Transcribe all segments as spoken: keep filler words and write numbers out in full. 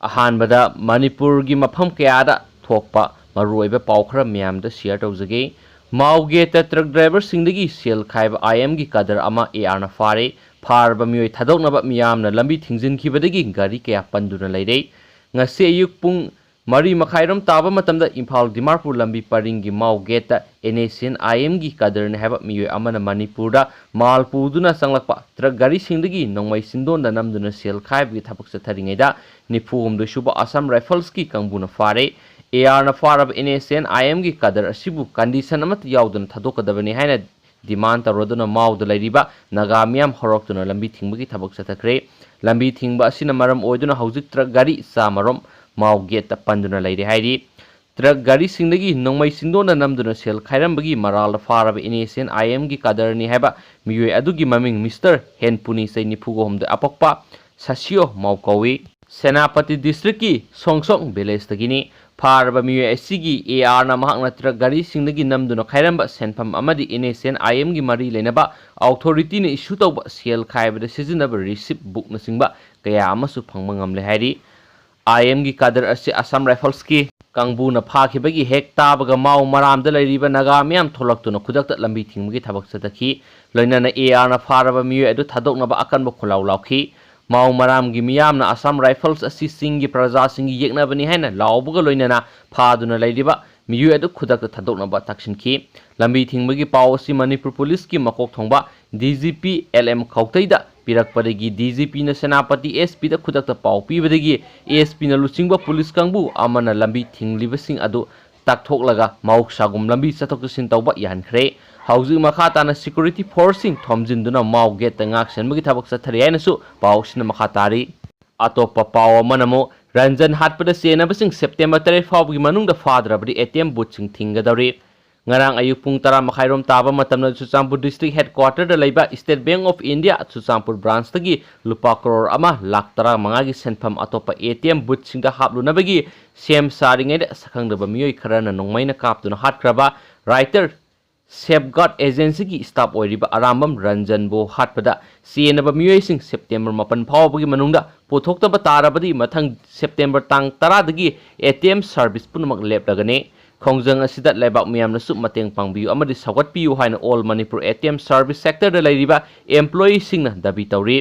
ꯑꯍꯥꯟꯕꯗ ꯃꯅꯤꯄꯨꯔꯒꯤ ꯃꯐꯝ ꯀꯌꯥꯗ ꯊꯣꯛꯄ ꯃꯔꯨꯑꯣꯏꯕ ꯄꯥꯎ ꯈꯔ ꯃꯌꯥꯝꯗ ꯁꯤꯌꯔ ꯇꯧꯖꯒꯦ꯫ ꯃꯥꯎꯒꯦꯠꯇ ꯇ꯭ꯔꯛ ꯗ꯭ꯔꯥꯏꯚꯔꯁꯤꯡꯗꯒꯤ ꯁꯦꯜ ꯈꯥꯏꯕ ꯑꯥꯏ ꯑꯦꯝꯒꯤ ꯀꯗꯔ ꯑꯃ ꯑꯦ ꯑꯥꯔꯅ ꯐꯥꯔꯦ꯫ ꯐꯥꯔꯕ ꯃꯤꯑꯣꯏ ꯊꯥꯗꯣꯛꯅꯕ ꯃꯤꯌꯥꯝꯅ ꯂꯝꯕꯤ ꯊꯤꯡꯖꯤꯟꯈꯤꯕꯗꯒꯤ ꯒꯥꯔꯤ ꯀꯌꯥ ꯄꯟꯗꯨꯅ ꯂꯩꯔꯦ꯫ ꯉꯁꯤ ꯑꯌꯨꯛ ꯄꯨꯡ ꯃꯔꯤ ꯃꯈꯥꯏꯔꯣꯝ ꯇꯥꯕ ꯃꯇꯝꯗ ꯏꯝꯐꯥꯜ ꯗꯤꯃꯥꯄꯨꯔ ꯂꯝꯕꯤ ꯄꯔꯤꯡꯒꯤ ꯃꯥꯎꯒꯦꯠꯇ ꯑꯦꯟ ꯑꯦꯁ ꯑꯦꯟ ꯑꯥꯏ ꯑꯦꯝꯒꯤ ꯀꯗꯔꯅꯤ ꯍꯥꯏꯕ ꯃꯤꯑꯣꯏ ꯑꯃꯅ ꯃꯅꯤꯄꯨꯔꯗ ꯃꯥꯜ ꯄꯨꯗꯨꯅ ꯆꯪꯂꯛꯄ ꯇ꯭ꯔꯛ ꯒꯥꯔꯤꯁꯤꯡꯗꯒꯤ ꯅꯣꯡꯃꯩ ꯆꯤꯟꯗꯣꯟꯗ ꯅꯝꯗꯨꯅ ꯁꯦꯜ ꯈꯥꯏꯕꯒꯤ ꯊꯕꯛ ꯆꯠꯊꯔꯤꯉꯩꯗ ꯅꯤꯐꯨ ꯍꯨꯝꯗꯣꯏ ꯁꯨꯕ ꯑꯁꯥꯝ ꯔꯥꯏꯐꯜꯁꯀꯤ ꯀꯥꯡꯕꯨꯅ ꯐꯥꯔꯦ꯫ ꯑꯦ ꯑꯥꯔꯅ ꯐꯥꯔꯕ ꯑꯦꯟ ꯑꯦꯁ ꯑꯦꯟ ꯑꯥꯏ ꯑꯦꯝꯒꯤ ꯀꯗꯔ ꯑꯁꯤꯕꯨ ꯀꯟꯗꯤꯁꯟ ꯑꯃꯠꯇ ꯌꯥꯎꯗꯅ ꯊꯥꯗꯣꯛꯀꯗꯕꯅꯤ ꯍꯥꯏꯅ ꯗꯤꯃꯥꯟ ꯇꯧꯔꯗꯨꯅ ꯃꯥꯎꯗ ꯂꯩꯔꯤꯕ ꯅꯥꯒꯥ ꯃꯤꯌꯥꯝ ꯍꯧꯔꯛꯇꯨꯅ ꯂꯝꯕꯤ ꯊꯤꯡꯕꯒꯤ ꯊꯕꯛ ꯆꯠꯊꯈ꯭ꯔꯦ꯫ ꯂꯝꯕꯤ ꯊꯤꯡꯕ ꯑꯁꯤꯅ ꯃꯔꯝ ꯑꯣꯏꯗꯨꯅ ꯍꯧꯖꯤꯛ ꯇ꯭ꯔꯛ ꯒꯥꯔꯤ ꯆꯥꯃꯔꯣꯝ ꯃꯥꯎ ꯒꯦꯠꯇ ꯄꯟꯗꯨꯅ ꯂꯩꯔꯦ ꯍꯥꯏꯔꯤ꯫ ꯇ꯭ꯔꯛ ꯒꯥꯔꯤꯁꯤꯡꯗꯒꯤ ꯅꯣꯡꯃꯩ ꯆꯤꯟꯗꯣꯟꯗ ꯅꯝꯗꯨꯅ ꯁꯦꯜ ꯈꯥꯏꯔꯝꯕꯒꯤ ꯃꯔꯥꯜꯗ ꯐꯥꯔꯕ ꯑꯦꯟ ꯑꯦꯁ ꯑꯦꯟ ꯑꯥꯏ ꯑꯦꯝꯒꯤ ꯀꯥꯗꯔꯅꯤ ꯍꯥꯏꯕ ꯃꯤꯑꯣꯏ ꯑꯗꯨꯒꯤ ꯃꯃꯤꯡ ꯃꯤꯁꯇꯔ ꯍꯦꯟꯄꯨꯅꯤ, ꯆꯍꯤ ꯅꯤꯐꯨꯒ ꯍꯨꯝꯗꯣꯏ, ꯑꯄꯣꯛꯄ ꯁꯁꯤꯌꯣ ꯃꯥꯎ ꯀꯧꯏ꯫ ꯁꯦꯅꯥꯄꯇꯤ ꯗꯤꯁꯇ꯭ꯔꯤꯛꯀꯤ ꯁꯣꯡꯁꯣꯡ ꯚꯤꯂꯦꯖꯇꯒꯤꯅꯤ꯫ ꯐꯥꯔꯕ ꯃꯤꯑꯣꯏ ꯑꯁꯤꯒꯤ ꯑꯦ ꯑꯥꯔꯅ ꯃꯍꯥꯛꯅ ꯇ꯭ꯔꯛ ꯒꯥꯔꯤꯁꯤꯡꯗꯒꯤ ꯅꯝꯗꯨꯅ ꯈꯥꯏꯔꯝꯕ ꯁꯦꯟꯐꯝ ꯑꯃꯗꯤ ꯑꯦꯟ ꯑꯦꯁ ꯑꯦꯟ ꯑꯥꯏ ꯑꯦꯝꯒꯤ ꯃꯔꯤ ꯂꯩꯅꯕ ꯑꯣꯊꯣꯔꯤꯇꯤꯅ ꯏꯁꯨ ꯇꯧꯕ ꯁꯦꯜ ꯈꯥꯏꯕꯗ ꯁꯤꯖꯤꯟꯅꯕ ꯔꯤꯁꯤꯞ ꯕꯨꯛꯅꯆꯤꯡꯕ ꯀꯌꯥ ꯑꯃꯁꯨ ꯐꯪꯕ ꯉꯝꯂꯦ ꯍꯥꯏꯔꯤ꯫ ꯑꯥꯏ ꯑꯦꯝꯒꯤ ꯀꯥꯗꯔ ꯑꯁꯤ ꯑꯁꯥꯝ ꯔꯥꯏꯐꯜꯁꯀꯤ ꯀꯥꯡꯕꯨꯅ ꯐꯥꯈꯤꯕꯒꯤ ꯍꯦꯛ ꯇꯥꯕꯒ ꯃꯥꯎ ꯃꯔꯥꯝꯗ ꯂꯩꯔꯤꯕ ꯅꯥꯒꯥ ꯃꯤꯌꯥꯝ ꯊꯣꯛꯂꯛꯇꯨꯅ ꯈꯨꯗꯛꯇ ꯂꯝꯕꯤ ꯊꯤꯡꯕꯒꯤ ꯊꯕꯛ ꯆꯠꯊꯈꯤ꯫ ꯂꯣꯏꯅꯅ ꯑꯦ ꯑꯥꯔꯅ ꯐꯥꯔꯕ ꯃꯤꯑꯣꯏ ꯑꯗꯨ ꯊꯥꯗꯣꯛꯅꯕ ꯑꯀꯟꯕ ꯈꯣꯜꯂꯥꯎ ꯂꯥꯎꯈꯤ꯫ ꯃꯥꯎ ꯃꯔꯥꯝꯒꯤ ꯃꯤꯌꯥꯝꯅ ꯑꯁꯥꯝ ꯔꯥꯏꯐꯜꯁ ꯑꯁꯤ ꯆꯤꯡꯒꯤ ꯄ꯭ꯔꯖꯥꯁꯤꯡꯒꯤ ꯌꯦꯛꯅꯕꯅꯤ ꯍꯥꯏꯅ ꯂꯥꯎꯕꯒ ꯂꯣꯏꯅꯅ ꯐꯥꯗꯨꯅ ꯂꯩꯔꯤꯕ ꯃꯤꯑꯣꯏ ꯑꯗꯨ ꯈꯨꯗꯛꯇ ꯊꯥꯗꯣꯛꯅꯕ ꯇꯛꯁꯤꯟꯈꯤ꯫ ꯂꯝꯕꯤ ꯊꯤꯡꯕꯒꯤ ꯄꯥꯎ ꯑꯁꯤ ꯃꯅꯤꯄꯨꯔ ꯄꯨꯂꯤꯁꯀꯤ ꯃꯀꯣꯛ ꯊꯣꯡꯕ D G P L M ꯈꯧꯇꯩꯗ ꯄꯤꯔꯛꯄꯗꯒꯤ D G ꯄꯤꯅ ꯁꯦꯅꯥꯄꯇꯤ ꯑꯦꯁ ꯄꯤꯗ ꯈꯨꯗꯛꯇ ꯄꯥꯎ ꯄꯤꯕꯗꯒꯤ ꯑꯦꯁ ꯄꯤꯅ ꯂꯨꯆꯤꯡꯕ ꯄꯨꯂꯤꯁ ꯀꯥꯡꯕꯨ ꯑꯃꯅ ꯂꯝꯕꯤ ꯊꯤꯡꯂꯤꯕꯁꯤꯡ ꯑꯗꯨ ꯇꯥꯛꯊꯣꯛꯂꯒ ꯃꯍꯧꯁꯥꯒꯨꯝ ꯂꯝꯕꯤ ꯆꯠꯊꯣꯛ ꯆꯠꯁꯤꯟ ꯇꯧꯕ ꯌꯥꯍꯟꯈ꯭ꯔꯦ꯫ ꯍꯧꯖꯤꯛ ꯃꯈꯥ ꯇꯥꯅ ꯁꯦꯀ꯭ꯌꯨꯔꯤꯇꯤ ꯐꯣꯔꯁꯁꯤꯡ ꯊꯣꯝꯖꯤꯟꯗꯨꯅ ꯃꯥꯎ ꯒꯦꯠꯇ ꯉꯥꯛ ꯁꯦꯟꯕꯒꯤ ꯊꯕꯛ ꯆꯠꯊꯔꯤ ꯍꯥꯏꯅꯁꯨ ꯄꯥꯎꯁꯤꯅ ꯃꯈꯥ ꯇꯥꯔꯤ꯫ ꯑꯇꯣꯞꯄ ꯄꯥꯎ ꯑꯃꯅ ꯑꯃꯨꯛ ꯔꯟꯖꯟ ꯍꯥꯠꯄꯗ ꯆꯦꯟꯅꯕꯁꯤꯡ ꯁꯦꯞꯇꯦꯝꯕꯔ ꯇꯔꯦꯠ ꯐꯥꯎꯕꯒꯤ ꯃꯅꯨꯡꯗ ꯐꯥꯗ꯭ꯔꯕꯗꯤ ꯑꯦ ꯇꯤ ꯑꯦꯝ ꯕꯨꯠꯁꯤꯡ ꯊꯤꯡꯒꯗꯧꯔꯤ꯫ ꯉꯔꯥꯡ ꯑꯌꯨꯛ ꯄꯨꯡ ꯇꯔꯥ ꯃꯈꯥꯏꯔꯣꯝ ꯇꯥꯕ ꯃꯇꯝꯗ ꯆꯨꯔꯆꯥꯟꯄꯨꯔ ꯗꯤꯁꯇ꯭ꯔꯤꯛ ꯍꯦꯗꯀ꯭ꯋꯥꯇꯔꯗ ꯂꯩꯕ state bank of India Churachandpur ꯕ꯭ꯔꯥꯟꯁꯇꯒꯤ ꯂꯨꯄꯥ ꯀ꯭ꯔꯣꯔ ꯑꯃ ꯂꯥꯈ ꯇꯔꯥꯃꯉꯥꯒꯤ ꯁꯦꯟꯐꯝ ꯑꯇꯣꯞꯄ ꯑꯦ ꯇꯤ ꯑꯦꯝ ꯕꯨꯠꯁꯤꯡꯗ ꯍꯥꯞꯂꯨꯅꯕꯒꯤ ꯁꯦꯝ ꯁꯥꯔꯤꯉꯩꯗ ꯁꯛꯈꯪꯗꯕ ꯃꯤꯑꯣꯏ ꯈꯔꯅ ꯅꯣꯡꯃꯩꯅ ꯀꯥꯞꯇꯨꯅ ꯍꯥꯠꯈ꯭ꯔꯕ ꯔꯥꯏꯇꯔ ꯁꯦꯐꯒꯥꯔꯗ ꯑꯦꯖꯦꯟꯁꯤꯒꯤ ꯁ꯭ꯇꯥꯐ ꯑꯣꯏꯔꯤꯕ ꯑꯔꯥꯝꯕꯝ ꯔꯟꯖꯟꯕꯨ ꯍꯥꯠꯄꯗ ꯆꯦꯟꯅꯕ ꯃꯤꯑꯣꯏꯁꯤꯡ ꯁꯦꯞꯇꯦꯝꯕꯔ ꯃꯥꯄꯟ ꯐꯥꯎꯕꯒꯤ ꯃꯅꯨꯡꯗ ꯄꯨꯊꯣꯛꯇꯕ ꯇꯥꯔꯕꯗꯤ ꯃꯊꯪ ꯁꯦꯞꯇꯦꯝꯕꯔ ꯇꯥꯡ ꯇꯔꯥꯗꯒꯤ ꯑꯦ ꯇꯤ ꯑꯦꯝ ꯁꯥꯔꯚꯤꯁ ꯄꯨꯝꯅꯃꯛ ꯂꯦꯞꯂꯒꯅꯤ꯫ ꯈꯣꯡꯖꯪ ꯑꯁꯤꯗ ꯂꯩꯕꯥꯛ ꯃꯤꯌꯥꯝꯅꯁꯨ ꯃꯇꯦꯡ ꯄꯥꯡꯕꯤꯌꯨ ꯑꯃꯗꯤ ꯁꯧꯒꯠꯄꯤꯌꯨ ꯍꯥꯏꯅ all Manipur A T M service ꯁꯦꯛꯇꯔꯗ ꯂꯩꯔꯤꯕ ꯑꯦꯝꯄ꯭ꯂꯣꯌꯤꯁꯤꯡꯅ ꯗꯥꯕꯤ ꯇꯧꯔꯤ꯫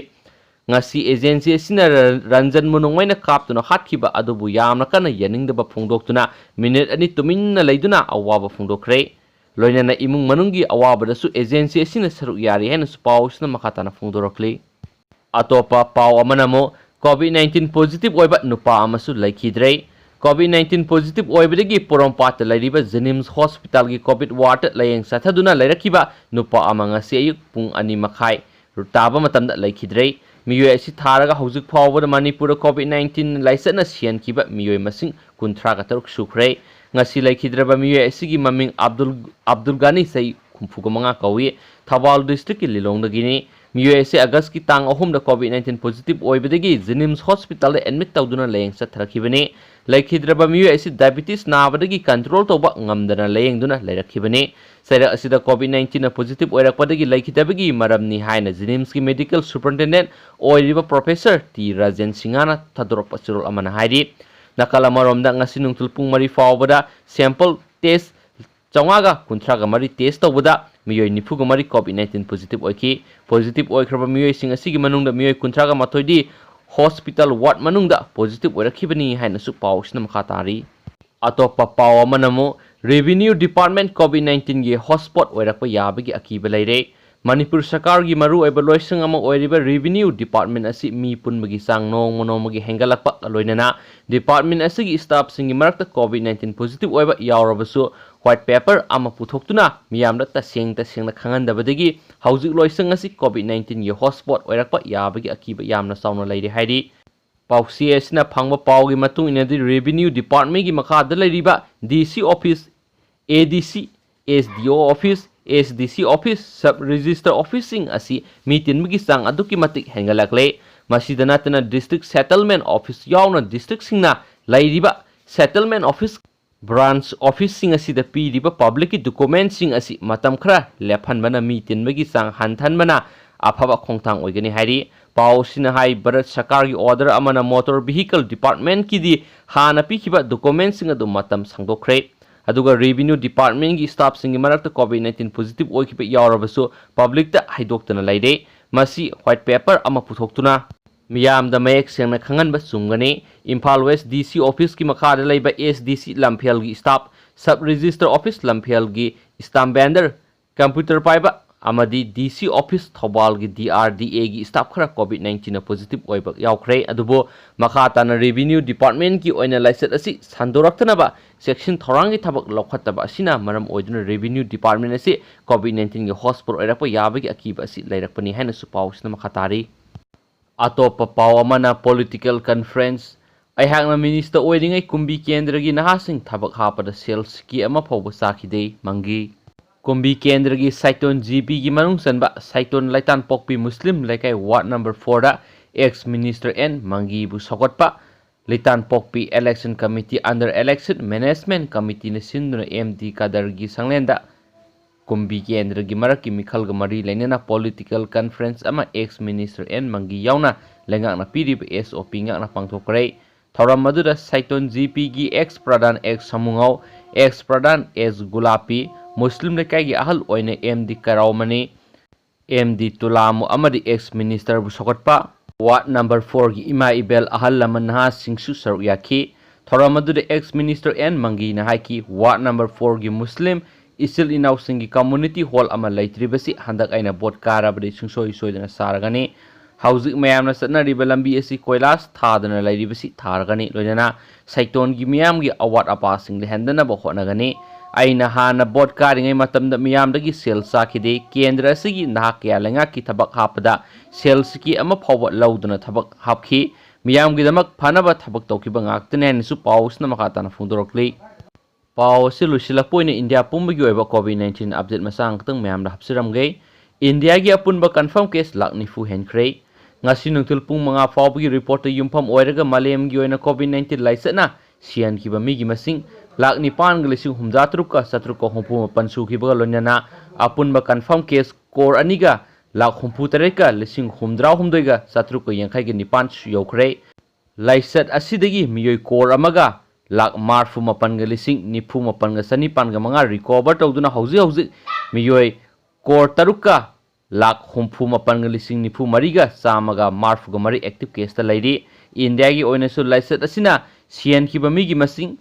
ꯉꯁꯤ ꯑꯦꯖꯦꯟꯁꯤ ꯑꯁꯤꯅ ꯔ-, ꯔꯟꯖꯟꯕꯨ ꯅꯣꯡꯃꯩꯅ ꯀꯥꯞꯇꯨꯅ ꯍꯥꯠꯈꯤꯕ ꯑꯗꯨꯕꯨ ꯌꯥꯝꯅ ꯀꯟꯅ ꯌꯥꯅꯤꯡꯗꯕ ꯐꯣꯡꯗꯣꯛꯇꯨꯅ ꯃꯤꯅꯤꯠ ꯑꯅꯤ ꯇꯨꯃꯤꯟꯅ ꯂꯩꯗꯨꯅ ꯑꯋꯥꯕ ꯐꯣꯡꯗꯣꯛꯈ꯭ꯔꯦ꯫ ꯂꯣꯏꯅꯅ ꯏꯃꯨꯡ ꯃꯅꯨꯡꯒꯤ ꯑꯋꯥꯕꯗꯁꯨ ꯑꯦꯖꯦꯟꯁꯤ ꯑꯁꯤꯅ ꯁꯔꯨꯛ ꯌꯥꯔꯤ ꯍꯥꯏꯅꯁꯨ ꯄꯥꯎꯁꯤꯅ ꯃꯈꯥ ꯇꯥꯅ ꯐꯣꯡꯗꯣꯔꯛꯂꯤ꯫ ꯑꯇꯣꯞꯄ ꯄꯥꯎ ꯑꯃꯅ ꯑꯃꯨꯛ COVID nineteen positive ꯑꯣꯏꯕ ꯅꯨꯄꯥ ꯑꯃꯁꯨ ꯂꯩꯈꯤꯗ꯭ꯔꯦ꯫ COVID nineteen positive ꯑꯣꯏꯕꯗꯒꯤ ꯄꯣꯔꯣꯝꯄꯥꯠꯇ ꯂꯩꯔꯤꯕ ꯖꯦꯅꯤꯝꯁ ꯍꯣꯁꯄꯤꯇꯥꯜꯒꯤ COVID wardꯇ ꯂꯥꯌꯦꯡ ꯆꯠꯊꯗꯨꯅ ꯂꯩꯔꯛꯈꯤꯕ ꯅꯨꯄꯥ ꯑꯃ ꯉꯁꯤ ꯑꯌꯨꯛ ꯄꯨꯡ ꯑꯅꯤ ꯃꯈꯥꯏ ꯇꯥꯕ ꯃꯇꯝꯗ ꯂꯩꯈꯤꯗ꯭ꯔꯦ꯫ ꯃꯤꯑꯣꯏ ꯑꯁꯤ ꯊꯥꯔꯒ ꯍꯧꯖꯤꯛ ꯐꯥꯎꯕꯗ ꯃꯅꯤꯄꯨꯔꯗ COVID nineteen ꯂꯥꯏꯆꯠꯅ ꯁꯤꯍꯟꯈꯤꯕ ꯃꯤꯑꯣꯏ ꯃꯁꯤꯡ ꯀꯨꯟꯊ꯭ꯔꯥꯒ ꯇꯔꯨꯛ ꯁꯨꯈ꯭ꯔꯦ꯫ ꯉꯁꯤ ꯂꯩꯈꯤꯗ꯭ꯔꯕ ꯃꯤꯑꯣꯏ ꯑꯁꯤꯒꯤ ꯃꯃꯤꯡ ꯑꯕꯗꯨꯜ, ꯑꯕꯗꯨꯜ ꯒꯥꯅꯤ, ꯆꯍꯤ ꯍꯨꯝꯐꯨꯒ ꯃꯉꯥ ꯀꯧꯏ꯫ ꯊꯧꯕꯥꯜ ꯗꯤꯁꯇ꯭ꯔꯤꯛꯀꯤ ꯂꯤꯂꯣꯡꯗꯒꯤꯅꯤ꯫ ꯃꯤꯑꯣꯏ ꯑꯁꯤ ꯑꯥꯒꯁꯀꯤ ꯇꯥꯡ ꯑꯍꯨꯝꯗ COVID nineteen positive ꯑꯣꯏꯕꯗꯒꯤ ꯖꯦꯅꯤꯝꯁ ꯍꯣꯁꯄꯤꯇꯥꯜꯗ ꯑꯦꯗꯃꯤꯠ ꯇꯧꯗꯨꯅ ꯂꯥꯌꯦꯡ ꯆꯠꯊꯔꯛꯈꯤꯕꯅꯤ꯫ ꯂꯩꯈꯤꯗ꯭ꯔꯕ ꯃꯤꯑꯣꯏ ꯑꯁꯤ ꯗꯥꯏꯕꯤꯇꯤꯁ ꯅꯥꯕꯗꯒꯤ ꯀꯟꯇ꯭ꯔꯣꯜ ꯇꯧꯕ ꯉꯝꯗꯅ ꯂꯥꯌꯦꯡꯗꯨꯅ ꯂꯩꯔꯛꯈꯤꯕꯅꯤ꯫ ꯆꯩꯔꯛ ꯑꯁꯤꯗ COVID nineteenꯅ positive ꯑꯣꯏꯔꯛꯄꯗꯒꯤ ꯂꯩꯈꯤꯗꯕꯒꯤ ꯃꯔꯝꯅꯤ ꯍꯥꯏꯅ ꯖꯦꯅꯤꯝꯁꯀꯤ ꯃꯦꯗꯤꯀꯦꯜ ꯁꯨꯄꯔꯤꯟꯇꯦꯟꯗꯦꯟꯠ ꯑꯣꯏꯔꯤꯕ ꯄ꯭ꯔꯣꯐꯦꯁꯔ ꯇꯤ ꯔꯥꯖꯦꯟ ꯁꯤꯡꯍꯅ ꯊꯥꯗꯣꯔꯛꯄ ꯆꯦꯔꯣꯜ ꯑꯃꯅ ꯍꯥꯏꯔꯤ꯫ ꯅꯥꯀꯜ ꯑꯃꯔꯣꯝꯗ, ꯉꯁꯤ ꯅꯨꯡꯊꯤꯜ ꯄꯨꯡ ꯃꯔꯤ ꯐꯥꯎꯕꯗ ꯁꯦꯝꯄꯜ ꯇꯦꯁ ꯆꯥꯝꯃꯉꯥꯒ ꯀꯨꯟꯊ꯭ꯔꯥꯒ ꯃꯔꯤ ꯇꯦꯁ ꯇꯧꯕꯗ ꯃꯤꯑꯣꯏ ꯅꯤꯐꯨꯒ ꯃꯔꯤ COVID nineteen positive ꯑꯣꯏꯈꯤ꯫ Positive ꯑꯣꯏꯈ꯭ꯔꯕ ꯃꯤꯑꯣꯏꯁꯤꯡ ꯑꯁꯤꯒꯤ ꯃꯅꯨꯡꯗ ꯃꯤꯑꯣꯏ ꯀꯨꯟꯊ꯭ꯔꯥꯒ ꯃꯥꯊꯣꯏꯗꯤ ꯍꯣꯁꯄꯤꯇꯥꯜ ꯋꯥꯔꯗ ꯃꯅꯨꯡꯗ positive ꯑꯣꯏꯔꯛꯈꯤꯕꯅꯤ ꯍꯥꯏꯅꯁꯨ ꯄꯥꯎꯁꯤꯅ ꯃꯈꯥ ꯇꯥꯔꯤ꯫ ꯑꯇꯣꯞꯄ ꯄꯥꯎ ꯑꯃꯅ ꯑꯃꯨꯛ, ꯔꯦꯚꯤꯅ꯭ꯌꯨ ꯗꯤꯄꯥꯔꯠꯃꯦꯟꯠ COVID nineteenꯒꯤ ꯍꯣꯠꯁ꯭ꯄꯣꯠ ꯑꯣꯏꯔꯛꯄ ꯌꯥꯕꯒꯤ ꯑꯀꯤꯕ ꯂꯩꯔꯦ꯫ ꯃꯅꯤꯄꯨꯔ ꯁꯔꯀꯥꯔꯒꯤ ꯃꯔꯨꯑꯣꯏꯕ ꯂꯣꯏꯁꯪ ꯑꯃ ꯑꯣꯏꯔꯤꯕ ꯔꯦꯚꯤꯅ꯭ꯌꯨ ꯗꯤꯄꯥꯔꯠꯃꯦꯟꯠ ꯑꯁꯤ ꯃꯤ ꯄꯨꯟꯕꯒꯤ ꯆꯥꯡ ꯅꯣꯡꯃ ꯅꯣꯡꯃꯒꯤ ꯍꯦꯟꯒꯠꯂꯛꯄꯒ ꯂꯣꯏꯅꯅ ꯗꯤꯄꯥꯔꯠꯃꯦꯟꯠ ꯑꯁꯤꯒꯤ ꯁ꯭ꯇꯥꯐꯁꯤꯡꯒꯤ ꯃꯔꯛꯇ COVID nineteen positive ꯑꯣꯏꯕ ꯌꯥꯎꯔꯕꯁꯨ ꯋꯥꯏꯠ ꯄꯦꯄꯔ ꯑꯃ ꯄꯨꯊꯣꯛꯇꯨꯅ ꯃꯤꯌꯥꯝꯗ ꯇꯁꯦꯡ ꯇꯁꯦꯡꯅ ꯈꯪꯍꯟꯗꯕꯗꯒꯤ ꯍꯧꯖꯤꯛ ꯂꯣꯏꯁꯪ ꯑꯁꯤ COVID nineteenꯒꯤ ꯍꯣꯠꯁ꯭ꯄꯣꯠ ꯑꯣꯏꯔꯛꯄ ꯌꯥꯕꯒꯤ ꯑꯀꯤꯕ ꯌꯥꯝꯅ ꯆꯥꯎꯅ ꯂꯩꯔꯦ ꯍꯥꯏꯔꯤ꯫ ꯄꯥꯎꯆꯦ ꯑꯁꯤꯅ ꯐꯪꯕ ꯄꯥꯎꯒꯤ ꯃꯇꯨꯡ ꯏꯟꯅꯗꯤ, ꯔꯦꯚꯤꯅ꯭ꯌꯨ ꯗꯤꯄꯥꯔꯠꯃꯦꯟꯠꯀꯤ ꯃꯈꯥꯗ ꯂꯩꯔꯤꯕ ꯗꯤ ꯁꯤ ꯑꯣꯐꯤꯁ, ꯑꯦ ꯗꯤ ꯁꯤ, ꯑꯦꯁ ꯗꯤ ꯑꯣ ꯑꯣꯐꯤꯁ, ꯑꯦꯁ ꯗꯤ ꯁꯤ ꯑꯣꯐꯤꯁ, ꯁꯕ ꯔꯦꯖꯤꯁꯇꯔ ꯑꯣꯐꯤꯁꯁꯤꯡ ꯑꯁꯤ ꯃꯤ ꯇꯤꯟꯕꯒꯤ ꯆꯥꯡ ꯑꯗꯨꯛꯀꯤ ꯃꯇꯤꯛ ꯍꯦꯟꯒꯠꯂꯛꯂꯦ꯫ ꯃꯁꯤꯗ ꯅꯠꯇꯅ, ꯗꯤꯁꯇ꯭ꯔꯤꯛ ꯁꯦꯇꯜꯃꯦꯟꯠ ꯑꯣꯐꯤꯁ ꯌꯥꯎꯅ ꯗꯤꯁꯇ꯭ꯔꯤꯛꯁꯤꯡꯅ ꯂꯩꯔꯤꯕ ꯁꯦꯇꯜꯃꯦꯟꯠ ꯑꯣꯐꯤꯁ Branch officeꯁꯤꯡ ꯑꯁꯤꯗ ꯄꯤꯔꯤꯕ publicꯀꯤ documentꯁꯤꯡ ꯑꯁꯤ ꯃꯇꯝ ꯈꯔ ꯂꯦꯞꯍꯟꯕꯅ ꯃꯤ ꯇꯤꯟꯕꯒꯤ ꯆꯥꯡ ꯍꯟꯊꯍꯟꯕꯅ ꯑꯐꯕ ꯈꯣꯡꯊꯥꯡ ꯑꯣꯏꯒꯅꯤ ꯍꯥꯏꯔꯤ꯫ ꯄꯥꯎ ꯑꯁꯤꯅ ꯍꯥꯏ, ꯚꯥꯔꯠ ꯁꯔꯀꯥꯔꯒꯤ order ꯑꯃꯅ motor vehicle departmentꯀꯤꯗꯤ ꯍꯥꯟꯅ ꯄꯤꯈꯤꯕ documentꯁꯤꯡ ꯑꯗꯨ ꯃꯇꯝ ꯁꯥꯡꯗꯣꯛꯈ꯭ꯔꯦ꯫ ꯑꯗꯨꯒ revenue departmentꯀꯤ staffꯁꯤꯡꯒꯤ ꯃꯔꯛꯇ COVID nineteen positive ꯑꯣꯏꯈꯤꯕ ꯌꯥꯎꯔꯕꯁꯨ publicꯇ ꯍꯥꯏꯗꯣꯛꯇꯅ ꯂꯩꯔꯦ꯫ ꯃꯁꯤ white paper ꯑꯃ ꯄꯨꯊꯣꯛꯇꯨꯅ ꯃꯤꯌꯥꯝꯗ ꯃꯌꯦꯛ ꯁꯦꯡꯅ ꯈꯪꯍꯟꯕ ꯆꯨꯝꯒꯅꯤ꯫ ꯏꯝꯐꯥꯜ West DC officeꯀꯤ ꯃꯈꯥꯗ ꯂꯩꯕ SDC ꯂꯝꯐꯦꯜꯒꯤ staff, sub register office ꯂꯝꯐꯦꯜꯒꯤ stamp vendor, computer ꯄꯥꯏꯕ ꯑꯃꯗꯤ DC office ꯊꯧꯕꯥꯜꯒꯤ DRDAꯒꯤ staff ꯈꯔ COVID nineteenꯅ positive ꯑꯣꯏꯕ ꯌꯥꯎꯈ꯭ꯔꯦ꯫ ꯑꯗꯨꯕꯨ ꯃꯈꯥ ꯇꯥꯅ revenue departmentꯀꯤ ꯑꯣꯏꯅ ꯂꯥꯏꯆꯠ ꯑꯁꯤ ꯁꯟꯗꯣꯔꯛꯇꯅꯕ ꯆꯦꯛꯁꯤꯟ ꯊꯧꯔꯥꯡꯒꯤ ꯊꯕꯛ ꯂꯧꯈꯠꯇꯕ ꯑꯁꯤꯅ ꯃꯔꯝ ꯑꯣꯏꯗꯨꯅ revenue department ꯑꯁꯤ COVID nineteenꯒꯤ hotspot ꯑꯣꯏꯔꯛꯄ ꯌꯥꯕꯒꯤ ꯑꯀꯤꯕ ꯑꯁꯤ ꯂꯩꯔꯛꯄꯅꯤ ꯍꯥꯏꯅꯁꯨ ꯄꯥꯎꯁꯤꯅ ꯃꯈꯥ ꯇꯥꯔꯤ꯫ ꯑꯇꯣꯞꯄ ꯄꯥꯎ ꯑꯃꯅ political conference, ꯑꯩꯍꯥꯛꯅ minister ꯑꯣꯏꯔꯤꯉꯩ ꯀꯨꯝꯕꯤ ꯀꯦꯟꯗ꯭ꯔꯒꯤ ꯅꯍꯥꯁꯤꯡ ꯊꯕꯛ ꯍꯥꯞꯄꯗ ꯁꯦꯜ ꯁꯤꯀꯤ ꯑꯃ ꯐꯥꯎꯕ ꯆꯥꯈꯤꯗꯦ, ꯃꯪꯒꯤ꯫ ꯀꯨꯝꯕꯤ ꯀꯦꯟꯗ꯭ꯔꯒꯤ ꯁꯥꯏꯇꯣꯟ GPꯒꯤ ꯃꯅꯨꯡ ꯆꯟꯕ ꯁꯥꯏꯇꯣꯟ ꯂꯩꯇꯥꯟꯄꯣꯛꯄꯤ ꯃꯨꯁꯂꯤꯝ ꯂꯩꯀꯥꯏ ward number fourꯗ ex minister N ꯃꯪꯒꯤꯕꯨ ꯁꯧꯒꯠꯄ ꯂꯩꯇꯥꯟꯄꯣꯛꯄꯤ election committee under election management committeeꯅ ꯁꯤꯟꯗꯨꯅ MD ꯀꯗꯔꯒꯤ ꯁꯪꯂꯦꯟꯗ ꯀꯨꯝꯕꯤ ꯀꯦꯟꯗ꯭ꯔꯒꯤ ꯃꯔꯛꯀꯤ ꯃꯤꯈꯜꯒ ꯃꯔꯤ ꯂꯩꯅꯅ political conference ꯑꯃ ex minister N ꯃꯪꯒꯤ ꯌꯥꯎꯅ ꯂꯩꯉꯥꯛꯅ ꯄꯤꯔꯤꯕ SOP ꯉꯥꯛꯅ ꯄꯥꯡꯊꯣꯛꯈ꯭ꯔꯦ꯫ ꯊꯧꯔꯝ ꯑꯗꯨꯗ ꯁꯥꯏꯇꯣꯟ GPꯒꯤ ex ꯄ꯭ꯔꯙꯥꯟ X ꯁꯃꯨꯉꯧ, ex ꯄ꯭ꯔꯙꯥꯟ S ꯒꯨꯂꯥꯄꯤ, ꯃꯨꯁꯂꯤꯝ ꯂꯩꯀꯥꯏꯒꯤ ꯑꯍꯜ ꯑꯣꯏꯅ MD ꯀꯔꯥꯎꯃꯅꯤ, MD ꯇꯨꯂꯥꯃꯨ ꯑꯃꯗꯤ ex ministerꯕꯨ ꯁꯧꯒꯠꯄ ward number fourꯒꯤ ꯏꯃꯥ ꯏꯕꯦꯜ, ꯑꯍꯜ ꯂꯃꯟ, ꯅꯍꯥꯁꯤꯡꯁꯨ ꯁꯔꯨꯛ ꯌꯥꯈꯤ꯫ ꯊꯧꯔꯝ ꯑꯗꯨꯗ ex minister N ꯃꯪꯒꯤꯅ ꯍꯥꯏꯈꯤ, ward number fourꯒꯤ ꯃꯨꯁꯂꯤꯝ ꯏꯆꯤꯜ ꯏꯅꯥꯎꯁꯤꯡꯒꯤ community hall ꯑꯃ ꯂꯩꯇ꯭ꯔꯤꯕꯁꯤ ꯍꯟꯗꯛ ꯑꯩꯅ vote ꯀꯥꯔꯕꯗꯤ ꯁꯨꯡꯁꯣꯏ ꯁꯣꯏꯗꯅ ꯁꯥꯔꯒꯅꯤ꯫ ꯍꯧꯖꯤꯛ ꯃꯌꯥꯝꯅ ꯆꯠꯅꯔꯤꯕ ꯂꯝꯕꯤ ꯑꯁꯤ ꯀꯣꯏꯂꯥꯁ ꯊꯥꯗꯅ ꯂꯩꯔꯤꯕꯁꯤ ꯊꯥꯔꯒꯅꯤ, ꯂꯣꯏꯅꯅ ꯁꯥꯏꯇꯣꯟꯒꯤ ꯃꯤꯌꯥꯝꯒꯤ ꯑꯋꯥꯠ ꯑꯄꯥꯁꯤꯡ ꯂꯩꯍꯟꯗꯅꯕ ꯍꯣꯠꯅꯒꯅꯤ꯫ ꯑꯩꯅ ꯍꯥꯟꯅ vote ꯀꯥꯔꯤꯉꯩ ꯃꯇꯝꯗ ꯃꯤꯌꯥꯝꯗꯒꯤ ꯁꯦꯜ ꯆꯥꯈꯤꯗꯦ꯫ ꯀꯦꯟꯗ꯭ꯔ ꯑꯁꯤꯒꯤ ꯅꯍꯥꯛ ꯀꯌꯥ ꯂꯩꯉꯥꯛꯀꯤ ꯊꯕꯛ ꯍꯥꯞꯄꯗ ꯁꯦꯜ ꯁꯤꯀꯤ ꯑꯃ ꯐꯥꯎꯕ ꯂꯧꯗꯅ ꯊꯕꯛ ꯍꯥꯞꯈꯤ꯫ ꯃꯤꯌꯥꯝꯒꯤꯗꯃꯛ ꯐꯅꯕ ꯊꯕꯛ ꯇꯧꯈꯤꯕ ꯉꯥꯛꯇꯅꯤ ꯍꯥꯏꯅꯁꯨ ꯄꯥꯎ ꯑꯁꯤꯅ ꯃꯈꯥ ꯇꯥꯅ ꯐꯣꯡꯗꯣꯔꯛꯂꯤ꯫ ꯄꯥꯎ ꯑꯁꯤ ꯂꯣꯏꯁꯤꯜꯂꯛꯄ ꯑꯣꯏꯅ ꯏꯟꯗꯤꯌꯥ ꯄꯨꯝꯕꯒꯤ ꯑꯣꯏꯕ COVID nineteen update ꯃꯆꯥ ꯑꯃꯈꯛꯇꯪ ꯃꯌꯥꯝꯗ ꯍꯥꯞꯆꯔꯝꯒꯦ꯫ ꯏꯟꯗꯤꯌꯥꯒꯤ ꯑꯄꯨꯟꯕ confirm case ꯂꯥꯈ ꯅꯤꯐꯨ ꯍꯦꯟꯈ꯭ꯔꯦ꯫ ꯉꯁꯤ ꯅꯨꯡꯊꯤꯜ ꯄꯨꯡ ꯃꯉꯥ ꯐꯥꯎꯕꯒꯤ reportꯇ ꯌꯨꯝꯐꯝ ꯑꯣꯏꯔꯒ ꯃꯥꯂꯦꯝꯒꯤ ꯑꯣꯏꯅ COVID nineteen ꯂꯥꯏꯆꯠꯅ ꯁꯤꯍꯟꯈꯤꯕ ꯃꯤꯒꯤ ꯃꯁꯤꯡ ꯂꯥꯈ ꯅꯤꯄꯥꯟꯒ ꯂꯤꯁꯤꯡ ꯍꯨꯝꯗ꯭ꯔꯥ ꯇꯔꯨꯛꯀ ꯆꯥꯇ꯭ꯔꯨꯛꯀ ꯍꯨꯝꯐꯨ ꯃꯥꯄꯟ ꯁꯨꯈꯤꯕꯒ ꯂꯣꯏꯅꯅ ꯑꯄꯨꯟꯕ confirm case ꯀꯣꯔ ꯑꯅꯤꯒ ꯂꯥꯈ ꯍꯨꯝꯐꯨ ꯇꯔꯦꯠꯀ ꯂꯤꯁꯤꯡ ꯍꯨꯝꯗ꯭ꯔꯥ ꯍꯨꯝꯗꯣꯏꯒ ꯆꯥꯇ꯭ꯔꯨꯛꯀ ꯌꯥꯡꯈꯩꯒ ꯅꯤꯄꯥꯟ ꯌꯧꯈ꯭ꯔꯦ꯫ ꯂꯥꯏꯆꯠ ꯑꯁꯤꯗꯒꯤ ꯃꯤꯑꯣꯏ ꯀꯣꯔ ꯑꯃꯒ ꯂꯥꯈ ꯃꯔꯐꯨ ꯃꯥꯄꯟꯒ ꯂꯤꯁꯤꯡ ꯅꯤꯐꯨ ꯃꯥꯄꯟꯒ ꯆꯅꯤꯄꯥꯟꯒ ꯃꯉꯥ recover ꯇꯧꯗꯨꯅ ꯍꯧꯖꯤꯛ ꯍꯧꯖꯤꯛ ꯃꯤꯑꯣꯏ ꯀꯣꯔ ꯇꯔꯨꯛꯀ ꯂꯥꯈ ꯍꯨꯝꯐꯨ ꯃꯥꯄꯟꯒ ꯂꯤꯁꯤꯡ ꯅꯤꯐꯨ ꯃꯔꯤꯒ ꯆꯥꯝꯃꯒ ꯃꯔꯐꯨꯒ ꯃꯔꯤ active caseꯇ ꯂꯩꯔꯤ꯫ ꯏꯟꯗꯤꯌꯥꯒꯤ ꯑꯣꯏꯅꯁꯨ ꯂꯥꯏꯆꯠ ꯑꯁꯤꯅ ꯁꯤꯍꯟꯈꯤꯕ ꯃꯤꯒꯤ ꯃꯁꯤꯡ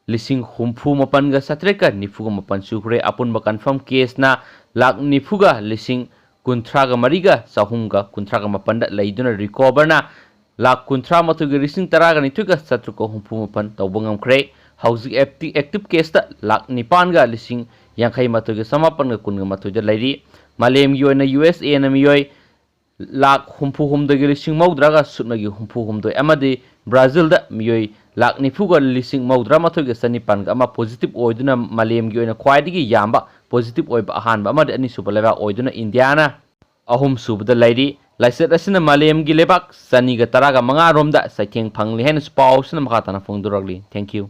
ꯂꯤꯁꯤꯡ ꯍꯨꯝꯐꯨ ꯃꯥꯄꯟꯒ ꯆꯥꯇ꯭ꯔꯦꯠꯀ ꯅꯤꯐꯨꯒ ꯃꯥꯄꯟ ꯁꯨꯈ꯭ꯔꯦ꯫ ꯑꯄꯨꯟꯕ confirm caseꯅ ꯂꯥꯈ ꯅꯤꯐꯨꯒ ꯂꯤꯁꯤꯡ ꯀꯨꯟꯊ꯭ꯔꯥꯒ ꯃꯔꯤꯒ ꯆꯍꯨꯝꯒ ꯀꯨꯟꯊ꯭ꯔꯥꯒ ꯃꯥꯄꯟꯗ ꯂꯩꯗꯨꯅ recoverꯅ ꯂꯥꯈ ꯀꯨꯟꯊ꯭ꯔꯥ ꯃꯥꯊꯣꯏꯒ ꯂꯤꯁꯤꯡ ꯇꯔꯥꯒ ꯅꯤꯊꯣꯏꯒ ꯆꯥꯇ꯭ꯔꯨꯛꯀ ꯍꯨꯝꯐꯨ ꯃꯥꯄꯟ ꯇꯧꯕ ꯉꯝꯈ꯭ꯔꯦ꯫ ꯍꯧꯖꯤꯛ active caseꯇ ꯂꯥꯈ ꯅꯤꯄꯥꯟꯒ ꯂꯤꯁꯤꯡ ꯌꯥꯡꯈꯩ ꯃꯥꯊꯣꯏꯒ ꯆꯃꯥꯄꯟꯒ ꯀꯨꯟꯒ ꯃꯥꯊꯣꯏꯗ ꯂꯩꯔꯤ꯫ ꯃꯥꯂꯦꯝꯒꯤ ꯑꯣꯏꯅ ꯌꯨ ꯑꯦꯁ ꯑꯦꯅ ꯃꯤꯑꯣꯏ ꯂꯥꯈ ꯍꯨꯝꯐꯨ ꯍꯨꯝꯗꯣꯏꯒ ꯂꯤꯁꯤꯡ ꯃꯧꯗ꯭ꯔꯥꯒ ꯁꯨꯞꯅꯒꯤ ꯍꯨꯝꯐꯨ ꯍꯨꯝꯗꯣꯏ ꯑꯃꯗꯤ ꯕ꯭ꯔꯥꯖꯤꯜꯗ ꯃꯤꯑꯣꯏ ꯂꯥꯈ ꯅꯤꯐꯨꯒ ꯂꯤꯁꯤꯡ ꯃꯧꯗ꯭ꯔꯥ ꯃꯥꯊꯣꯏꯒ ꯆꯅꯤꯄꯥꯟꯒ ꯑꯃ positive ꯑꯣꯏꯗꯨꯅ ꯃꯥꯂꯦꯝꯒꯤ ꯑꯣꯏꯅ ꯈ꯭ꯋꯥꯏꯗꯒꯤ ꯌꯥꯝꯕ positive ꯑꯣꯏꯕ ꯑꯍꯥꯟꯕ ꯑꯃꯗꯤ ꯑꯅꯤꯁꯨꯕ ꯂꯩꯕꯥꯛ ꯑꯣꯏꯗꯨꯅ ꯏꯟꯗꯤꯌꯥꯅ ꯑꯍꯨꯝꯁꯨꯕꯗ ꯂꯩꯔꯤ꯫ ꯂꯥꯏꯆꯠ ꯑꯁꯤꯅ ꯃꯥꯂꯦꯝꯒꯤ ꯂꯩꯕꯥꯛ ꯆꯅꯤꯒ ꯇꯔꯥꯒ ꯃꯉꯥ ꯔꯣꯝꯗ ꯆꯩꯊꯦꯡ ꯐꯪꯂꯤ ꯍꯥꯏꯅꯁꯨ ꯄꯥꯎ ꯑꯁꯤꯅ ꯃꯈꯥ ꯇꯥꯅ ꯐꯣꯡꯗꯣꯔꯛꯂꯤ꯫ Thank you꯫